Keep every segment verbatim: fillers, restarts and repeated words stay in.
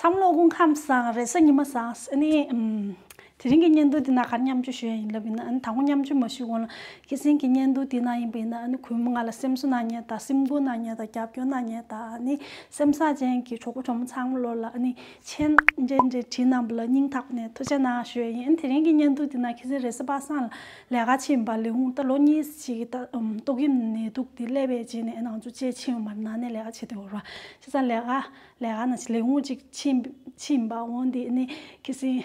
བསམ་བློ་སྐུ་ཁམས་བཟང་། རེས་གཟའ་ཉི་མ་བཟང་། ཨ་ནི་ཨམ། དེ་རིང་གི་བརྙན་ཐུང་འདི་ན་ག་རེ་མཉམ་སྤྱོད་ཞུ་ཡ་ཡིན་ལབ་ཡིན་ན། ཨ་ནི་དང་པོ་མཉམ་སྤྱོད་མ་ཞུ་གོང་ལ་ཁྱེད་ཚན་གྱི་བརྙན་ཐུང་འདི་ན་ཡིན་པ་ཡིན་ན། ཨ་ནི་གུས་མོ་ང་ལ་སེམས་གསོ་གནང་མཁན་དང་། སེམས་འགུལ་གནང་མཁན་དང་། རྒྱབ་སྐྱོར་གནང་མཁན་དང་། ཨ་ནི་སེམས་བཟང་ཅན་གྱི་གྲོགས་པོ་གྲོགས་མོ་ཚང་མ་ལོ་ལ་ཨ་ནི་མཆན་འདྲེ་འདྲེ་བྲིས་གནང་བ་ལ་སྙིང་ཐག་ནས་ཐུགས་རྗེ་གནང་ཞུ་ཡ་ཡིན། ཨ་ནི་དེ་རིང་གི་བརྙན་ཐུང་འདི་ན་ཁྱེད་ཚན་རེས་གཟའ་པ་སངས་ལ་ལས་ཀ་ཕྱིན་པ། ལས་ཁུངས་ད་ལོ་གཉིས་ཅིག་གི་ད་ཨམ་ཏོག་དབྱིབས་ནད་དུག་འདི་སླེབས་པའི་རྗེས་ནས་ང་ཚོ་བཅས་ཕྱིན་ཡོད་མ་རེད། ནང་ནས་ལས་ཀ་བྱེད་དུ་ཡོད་ར། བྱས་ཙང་ལས་ཀ་ལས་ཀ་ནང་ལས་ཁུངས་ཅིག་ཕྱིན་ཕྱིན་པ། འོང་དེ་ནི་ཁྱེད་ཚན་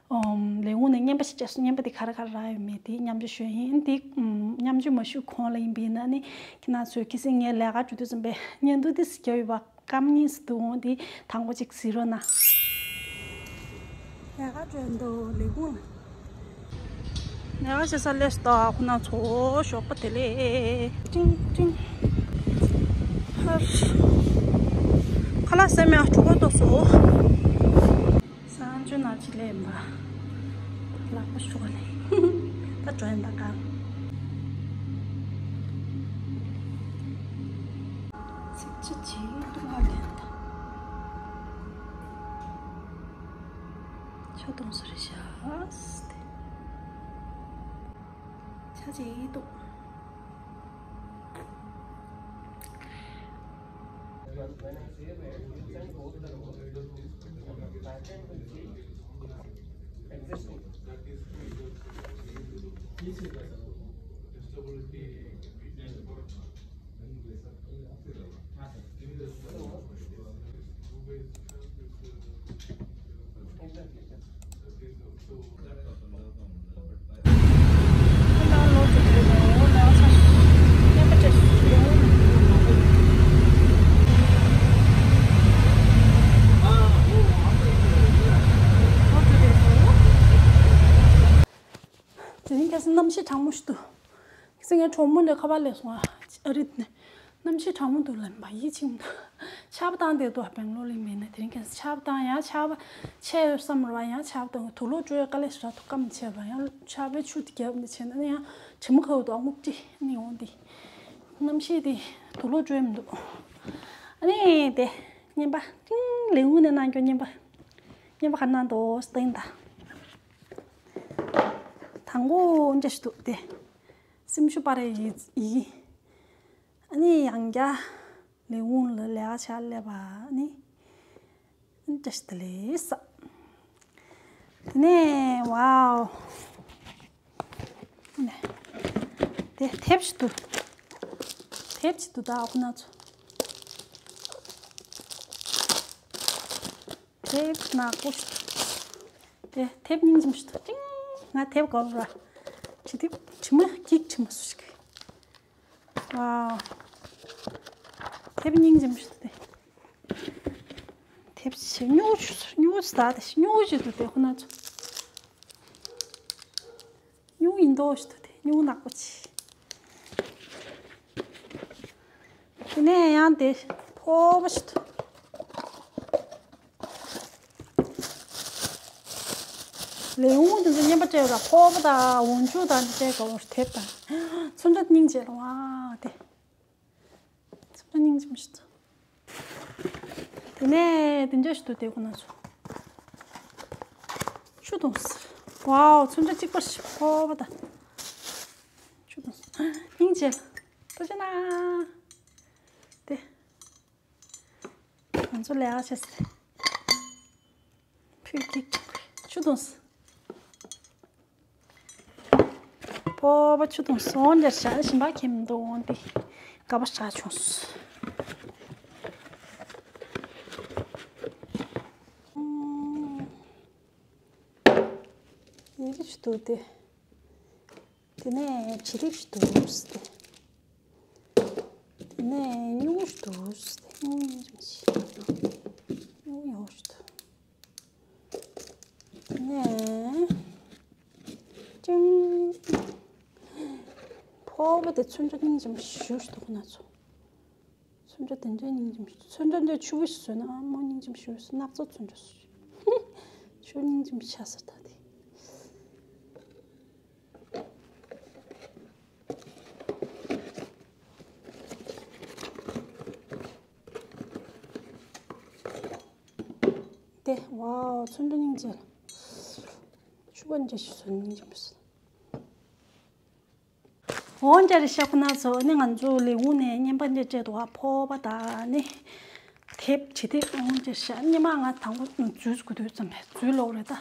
ཨོམ་ལས་ཁུངས་ནས་རྔན་པ་ཞིག་བཅར་སོང་། རྔན་པ་དེ་ག་རེ་ག་རེ་རག་ཡོད་མེད་དེ་མཉམ་སྤྱོད་ཞུ་ཡ་ཡིན། དེ་ཨམ་མཉམ་སྤྱོད་མ་ཞུ་གོང་ལ་ཡིན་པ་ཡིན་ན་ནི་ཁྱེད་རང་ཚོས་ཁྱེད་ཚན་ངའི་ལས་ཀ་འགྲོ་དུས་ཙམ་པའི་བརྙན་ཐུང་དེ་གཟིགས་རྒྱུ་ཡོད་པ། སྐར་མ་གཉིས་ཙམ་འདུག་འོང་དེ་དང་པོ་ཅིག་གཟིགས་རོགས་གནང་། ལས་ཀ་འགྲོ་འདུག་ལས་ཁུངས། ལས་ཀ་བྱེད་ས་སླེབས་སོང་། ད་ཁོ་ན་ཚོ་ཞོགས་པ་བདེ་ལེགས། ཀྲིང་ཀྲིང་། ཧར། ཁ་ལག་ཟས་མེད། ཨ་གྲོད་ཁོག་ལྟོགས་སོང་། གསང་སྤྱོད་ནང་ཅི་ལས་ཡིན་པ། ལག་པ་ཞུ་ག་ལས། ད་འགྲོ་ཡིན་ད་ག་ཚིག་ཅི་ཅི་ཏུ་ང་ལས་ད། ཆ་གཏོང་ས་རེད་ཤག་ཆ་ཅིག་འདུག་དེ་རིང་ཁ་སང་གནམ་གཤིས་གྲང་མོ་ཞིག་འདུག་ཁ་སང་ངའི་གྲོགས་མོ་ནས་ཁ་པར་སླེབས་སོང་ཨ། ཨ་རི་ནས། གནམ་གཤིས་གྲང་མོ་འདུག་ལབ་པ་ཡིད་ཆེས་མི་འདུག་ཆར་པ་བཏང་བསྡད་འདུག་སྦེང་ལོར་ལ་ཡིན་པ་ཡིན་ན། དེ་རིང་ཁ་སང་ཆར་པ་བཏང་། ཡང་ཆར་པ་ཆད་ཡོད་བསམ་རེད་པ། ཡང་ཆར་པ་བཏང་། དུག་ལོག་འགྲོ་ཡ་དཀའ་ལས་ཞེ་དྲག་འདུག་སྐམ་ཆད་པ། ཡང་ཆར་པའི་ཆུ་དེ་རྒྱབ་ནས་བྱས་ན་ཡང་དྲི་མ་ཁ་བ་འདུག་སྨུག་དྲི་ནི་འོང་དེ། གནམ་གཤིས་དེ་དུག་ལོག་འགྲོ་ཡ་མི་འདུག་ཨ་ནི་དེ་བརྙན་པ་ཀྲིང་ལས་ཁུངས་ནས་གནང་རྒྱུ་བརྙན་པ། བརྙན་པ་ག་གནང་འདུག་སྟེང་ད། དང་པོ་འདྲ་ཞིག་འདུག་དེ། སེམས་ཤུགས་སྤར་ཡ་ཡི་ཡི། ཨ་ནི་ཡང་བསྐྱར་ལས་ཁུངས་ལ་ལས་ཀ་བྱ་སླེབས་པ་ནི། ཨ་ནི་བཀྲ་ཤིས་བདེ་ལེགས་ཟེར། དེ་ནས་ཝའོ། ཨ་ནི་དེ་དེབ་ཞིག་འདུག་དེབ་ཞིག་འདུག་ད་ཁོ་ན་ཚོ། དེབ་ནག་པོ་ཞིག་འདུག་དེ་དེབ་སྙིང་རྗེ་མོ་ཞིག་འདུག་ཀྲིང་། ང་དེབ་དགོས་ར། བྱེད་དེབ་དྲི་མ་འགྱིག་དྲི་མ་སུ་ཞིག་ཝའོ། དེབ་སྙིང་རྗེ་མོ་ཞིག་འདུག་སྟེ། དེབ་ཆེ་སྨྱུ་གུ་ཆུ་སྨྱུ་གུ་ཆུ་ད་དེ་སྨྱུ་གུ་ཆུ་འདུག་སྟེ་ཁོ་ན་ཚོ། སྨྱུ་གུ་ཡིན་མདོག་ཞིག་འདུག་སྟེ་སྨྱུ་གུ་ནག་པོ་ཆེ། དེ་ནས་ཡང་དེ་ཕོར་པ་ཞིག་འདུག་ལས་ཁུངས་དེ་ཚོ་རྔན་པ་སྤྲད་ར་ཕོར་པ་དང་འོག་འཇུག་དང་དེ་སྤྲད་དགོས་རེད། དེབ་དང་། ཚོན་ཁྲ་སྙིང་རྗེ་ལ་ཝ་དེ། ཚོན་ཁྲ་སྙིང་རྗེ་མོ་ཞིག་འདུག་དེ་ནས་དེ་འདྲ་ཞིག་འདུག་དེ་ཁོ་ན་ཚོ། ཆུ་འཐུང་ས། ཝའོ། ཚོན་ཁྲ་གཅིག་པ་ཞིག་ཕོར་པ་དང་། ཆུ་འཐུང་ས། སྙིང་རྗེ་ལ། ཐུགས་རྗེ་གནང་། དེ། ང་ཚོ་ལས་ཀ་བྱེད་ས་རེད། ཕུད་ཀྱི་ཆུ་འཐུང་ས། ཕོར་པ་ཆུ་འཐུང་ས། འོང་འདིར་བཞག་ཞིམ་པ་ཁྱེར་མི་འདུག་འོང་འདི་དགའ་པོ་ཞེ་དྲག་བྱུང་སོང་། ཡི་གེ་ཞིག་འདུག་སྟེ། དེ་ནས་བྱི་རིལ་ཞིག་འདུག་སྟེ། དེ་ནས་སྨྱུ་གུ་ཞིག་འདུག་སྟེ། སྨྱུ་གུ་ཡིན་རིམ་ཞིག་སྨྱུ་གུ་ཡོད་ཞིག་འདུག་དེ་ནས་ཀྲིང་། ཕོར་པ་དེ་ཚོན་ཁྲ་སྙིང་རྗེ་མོ་ཞེ་པོ་ཞིག་འདུག་ཁོ་ན་ཚོ། ཚོན་ཁྲ་དེ་འདྲའི་སྙིང་རྗེ་མོ་ཞིག་ཚོན་ཁྲ་འདྲ་ཆུ་བོ་ཞིག་བཟོས་ན་ཨ་མོ་སྙིང་རྗེ་མོ་ཞེ་པོ་ཞིག་སྣག་ཚ་ཚོན་ཁྲ་བཟོས། ཆུ་བོ་སྙིང་རྗེ་མོ་ཆགས་ས་ད་དེ། ཏེ་ཝའོ། ཚོན་འདྲ་སྙིང་རྗེ། ཕྱུ་པ་འདྲ་ཞིག་ཚོན་སྙིང་རྗེ་མོ་ཟེར། འོ་འདྲ་རེད་ཤག་ཁོ་ན་ཚོ། ཨ་ནི་ང་ཚོ་ལས་ཁུངས་ནས་བརྙན་པར་འདྲ་སྤྲད་འདུག་ཨ། ཕོར་པ་དང་ནི་དེབ་བྱེད་དེབ། འོ་འདྲ་ཤག་ཉི་མ་ང་དང་པོ་འཛུལ་དགོས་དུས་ཙམ་པས་འཛུལ་ལོག་རེད་ད།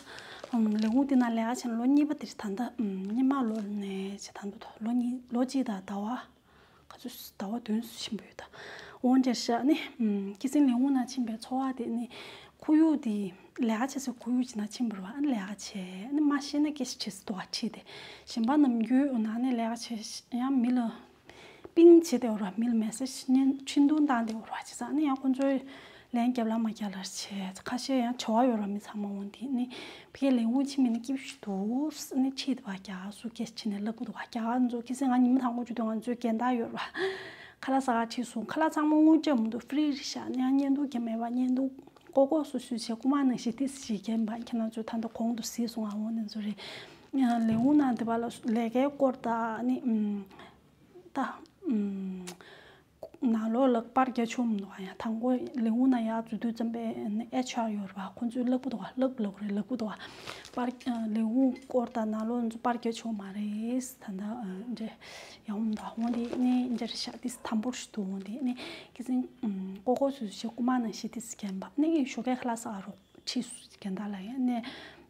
ཨམ། ལས་ཁུངས་དེ་ན་ལས་ཀ་བྱས་ནས་ལོ་གཉིས་པ་དེ་རེད་ད་ལྟ། ཨམ། སྔོན་མ་ལོ་ནས་བྱས་ད་འདུག་ད་ལོ་གཉིས། ལོ་གཅིག་དང་ཟླ་བ། ག་ཚོད་ཟླ་བ་བདུན་ཙམ་ཕྱིན་པ་ཡོད་ད། འོ་འདྲ་ཤག་ནི། ཨམ། ཁྱི་སེང་ལས་ཁུངས་ནང་ཕྱིན་པའི་ཚོར་བ་དེ་ནི། ཁོར་ཡུག་དེ། ལས་ཀ་བྱེད་སའི་ཁོར་ཡུག་ཅིག་ནང་ཕྱིན་པ་རེད་བ། ཨ་ནི་ལས་ཀ་བྱས། ཨ་ནི་མ་ཤེས་ན་སྐད་ཆ་དྲིས་སུ་འདུག་བ། ཁྲིད་དེ། གཞན་པ་ནམ་རྒྱུན་ནང་ནས་ལས་ཀ་བྱས་ཡང་མི་ལ་པིང་བྱེད་བསྡད་ཡོད་རེད་བ། མི་ལ་མེ་སེ་ཇི་སྙན། འཕྲིན་ཐུང་བཏང་བསྡད་ཡོད་རེད་བ། བྱས་ཙང་ཨ་ནི་ཡང་ཁོང་ཚོས་ལན་རྒྱབ་ལ་མ་རྒྱབ་ལ་བྱས། ཁ་ཤས་ཡང་བྱ་བ་ཡོད་རེད་བ། མི་ཚང་མ། འོ་དེ་ནི་ཕ་གིའི་ལས་ཁུངས་ཕྱིན་པ་ཡིན་ན་སྐྱིད་པོ་ཞིག་འདུག་ཨ་ནི་ཁྲིད་དེ་བ། རྒྱ་གར་སུ་སྐད་ཆ་དྲིས་ནས་ལབ་གི་འདུག་བ། རྒྱ་གར་ཚོ། ཁྱི་སེང་ང་ཉི་མ་དང་པོ་བྱུང་དུས་ང་ཚོའི་རྒན་བདག་ཡོད་རེད་བ། ཁ་ལག་ཟ་ག་ཁྲིད་སོང་། ཁ་ལག་ཚང་མ་དངུལ་སྤྲད་མི་འདུག་ཕི་རི་རེད་ཤག་ཨ་ནི་ཡང་བརྙན་ཐུང་རྒྱབ་མེད་པ། བརྙན་ཐུང་ལྐོག་ལྐོག་སུད་སུད་བྱས། རྐུ་མ་ནང་བཞིན་ཏོག་ཙམ་ཞིག་བརྒྱབ་པ། ཁྱེད་རང་ཚོ་ད་ལྟ་གོང་དུ་གཟིགས་སོང་ཨ། འོ་དེ་ཚོ་རེད། ལས་ཁུངས་ནང་དེ་བ་ལ་ལས་ཀའི་སྐོར་དང་ནི། ཨམ། ད། ཨམ། ནང་ལོགས་ལ་པར་རྒྱག་ཆོག་མི་འདུག་ཨ། ཡང་དང་པོ་ལས་ཁུངས་ནང་ཡར་འཛུལ་དུས་ཙམ་པས་ཨེཆ་ཨར་ཡོད་རེད་བ། ཁོང་ཚོས་ལབ་གི་འདུག་བ། ལབ་ལབ་རེད། ལབ་གི་འདུག་བ། པར། ལས་ཁུངས་སྐོར་དང་ནང་ལོགས་ཚོ་པར་རྒྱག་ཆོག་མ་རེད། ད་ལྟ་འདྲ་ཡོང་མི་འདུག་འོ་དེ་ནི་འདྲ་རེད་ཤག་ཏོག་ཙམ་དམ་པོ་ཞིག་འདུག་འོ་དེ་ནི་ཁྱི་སེང་ལྐོག་ལྐོག་སུད་སུད་བྱས། རྐུ་མ་ནང་བཞིན་ཏོག་ཙམ་བརྒྱབ་པ། ནི་ཞོགས་ཀས་ཁ་ལག་ཟ་ག་རོགས་ཁྲིད་སོང་རྒན་བདག་ལགས། ཡང་ནས།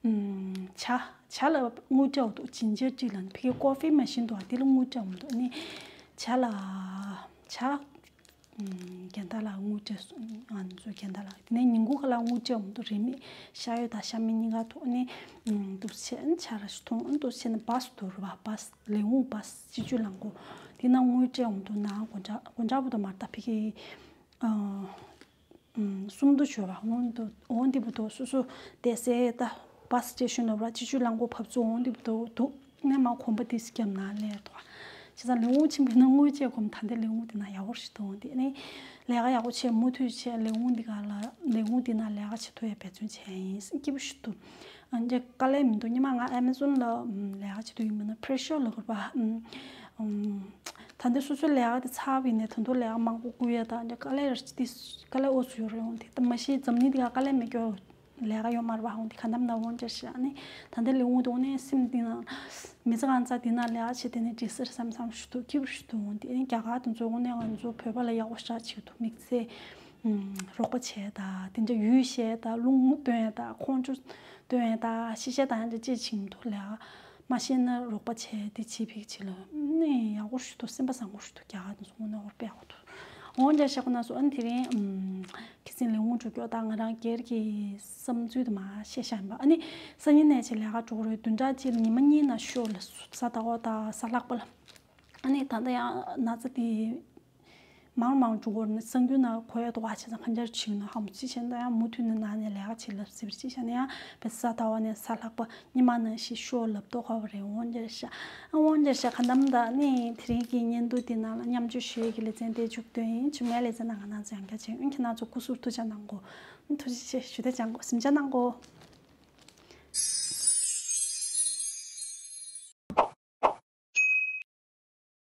ཨམ། ཇ། ཇ་ལ་དངུལ་སྤྲད་འདུག་ཇིན་ཇར་ཊི་ལ་ནི། ཕ་གིའི་ཀོ་ཧྥི་མེ་ཤིན་འདུག་བ། དེ་ལ་དངུལ་སྤྲད་མི་འདུག་ནི་ཇ་ལ། ཇ། ཨམ། རྒན་བདག་ལགས་དངུལ་སྤྲད་སོང་། ང་ཚོའི་རྒན་བདག་ལགས། དེ་ནས་ཉིན་གུང་ཁ་ལག་དངུལ་སྤྲད་མི་འདུག་རིན་མེད། ཤ་ཡོད་དང་ཤ་མེད་གཉིས་ཀ་ཐོགས་ནི། ཨམ། འདུག་སེ་བྱས་ནས་ཇ་ར་ཞིག་འཐུང་། འདུག་སེ་བྱས་ནས་བྷ་སི་འདུག་རེད་བ། བྷ་སི། ལས་ཁུངས་བྷ་སི། སྤྱི་སྤྱོད་རླངས་འཁོར། དེ་ནང་དངུལ་སྤྲད་མི་འདུག་ནང་སྒོ་འགྲམ། སྒོ་འགྲམ་བར་དུ་མ་རེད་ད། ཕ་གིའི། ཨ། ཨམ། སུམ་མདོ་ཞོར་བ། འོང་དུ། འོང་དེ་བར་དུ་སོ་སོ་བསྡད་སའི་ད་བྷ་སི་སི་ཊེ་ཤན་ལ་ར་སྤྱི་སྤྱོད་རླངས་འཁོར་ཕར་ཚུར་འོང་དེ་བར་དུ་འདུག་ནས་མར་གོམ་པ་ཏོག་ཙམ་བརྒྱབ་ནང་སླེབས་འདུག་བྱས་ཙང་ལས་ཁུངས་ཕྱིན་པ་ཡིན་ན་དངུལ་སྤྲད་དགོས་མི། ད་ལྟའི་ལས་ཁུངས་དེ་ན་ཡག་པོ་ཞིག་འདུག་དེ་ནི་ལས་ཀ་ཡག་པོ་བྱས། མུ་མཐུད་བྱས། ལས་ཁུངས་འདི་ག་ལ། ལས་ཁུངས་འདི་ན་ལས་ཀ་བྱེད་ཐུབ་ཡ་འབད་བརྩོན་བྱས་ཡིན། སྐྱིད་པོ་ཞིག་འདུག་ཨ། འདྲ་དཀའ་ལས་མི་འདུག་སྔོན་མ་ང་ཨེ་མ་ཛོན་ལ། ཨམ། ལས་ཀ་བྱེད་དུས་ཡིན་མིན་ན་པེ་རེ་ཤར་ལབ་དགོས་རེད་པ། ཨམ། ཨམ། ད་ལྟ་སོ་སོའི་ལས་ཀ་དེ་ཚར་བ་ཡིན་ནའི་ད་དུང་ལས་ཀ་མང་པོ་བསྐུར་ཡ་དང་འདྲ་དཀའ་ལས་ར་ཅིག་དེ་དཀའ་ལས་འོ་ཚོད་ཡོད་རེད། འོང་དེ་ད་མ་གཞི་འཛམ་གླིང་འདི་ག་དཀའ་ལས་མེད་རྒྱུ་ལས་ཀ་ཡོད་མ་རེད་པ། འོང་དེ་ག་འདྲ་མི་འདྲ་འོང་འདྲ་ཞིག་ཨ་ནི་ད་ལྟའི་ལས་ཁུངས་དེ་འོང་ནས་སེམས་གཏིང་ན་མི་ཚེ་གང་ཚང་དེ་ན་ལས་ཀ་བྱེད་དེ་ནས་འགྲིག་ས་རེད་བསམ་བསམ་ཞིག་འདུག་སྐྱིད་པོ་ཞིག་འདུག་འོང་དེ་ཨ་ནི་རྒྱ་གར་དེ་ཚོ་འོང་ནས་ང་ཚོ་བོད་པ་ལ་ཡག་པོ་ཞེ་དྲག་བྱེད་ཀྱི་འདུག་དམིགས་བསལ། ཨམ། རོགས་པ་བྱས་དང་དེ་འདྲ་ཡུལ་བཤད་དང་རླུང་སྟོན་དང་ཁོང་ཁྲོ་སྟོན་དང་ཤི་བཤད་དང་འདྲ་ཅིག་བྱེད་ཀྱི་འདུག་ལས་ཀ་མ་ཤེས་ན་རོགས་པ་བྱས་དེ་བྱེད་ཕིག་བྱེད་ལ་ནི་ཡག་པོ་ཞིག་འདུག་སེམས་པ་བཟང་པོ་ཞིག་འདུག་རྒྱ་གར་དེ་ཚོ་འོང་ན་འོར་པ་ཡག་པོ་འདུག་འོང་འདྲ་བཤད་དགོས་ན་སོ། ཨ་ནི་དེ་རིང་ཨམ། ཁྱི་སེང་ལས་ཁུངས་འགྲོ་སྐྱོད་དང་ང་རང་སྒེར་གྱི་བསམ་ཚུལ་དེ་མར་བཤད་བཞག་ཡིན་པ། ཨ་ནི་སང་ཉིན་ནས་བྱས་ལས་ཀ་འགྲོ་གི་རེད། བདུན་ཕྲག་གཅིག་ལ་ཉི་མ་གཉིས་ན་ཤོག་ལ་གཟའ་ཟླ་བ་དང་གཟའ་ལྷག་པ་ལ། ཨ་ནི་ད་ལྟ་ཡང་ན་ཚ་དེ་མང་མང་འགྲོ་གི་རེད། ནི་གསར་འགྱུར་ནང་གོ་ཡ་འདུག་བ། བྱས་ཙང་གང་ཅར་བྱུང་ན་ཧམ་ཅི་བྱས་ན་ཡང་མུ་མཐུད་ནས་ནང་ནས་ལས་ཀ་བྱེད་ལབ་ཟེར་བ་ཅི་བྱས་ན་ཡང་བས་གཟའ་ཟླ་བ་ནས་གཟའ་ལྷག་པ་ཉི་མ་ནང་བཞིན་ཤོག་ལབ་ཏོ་ཁ་བ་རེད། འོང་འདྲ་ཤག་འོང་འདྲ་ཤག་ག་འདམ་ད་ནི་དེ་རིང་གི་བརྙན་ཐུང་འདི་ནང་ལ་མཉམ་སྤྱོད་ཞུ་ཡས་ཀྱི་ལེ་ཚན་དེ་མཇུག་སྡོད་ཡིན། ཆུ་མའི་ལེ་ཚན་ནང་ང་རང་ཚོ་ཡང་བསྐྱར་མཇལ་ཡོང་། ཁྱེད་རང་ཚོ་སྐུ་གཟུགས་ཐུགས་ཅག་གནང་གོ། ཐུགས་རྗེ་ཆེ་ཞུ་དེ་ཅང་གོ་སེམས་ཅག་གནང་གོ།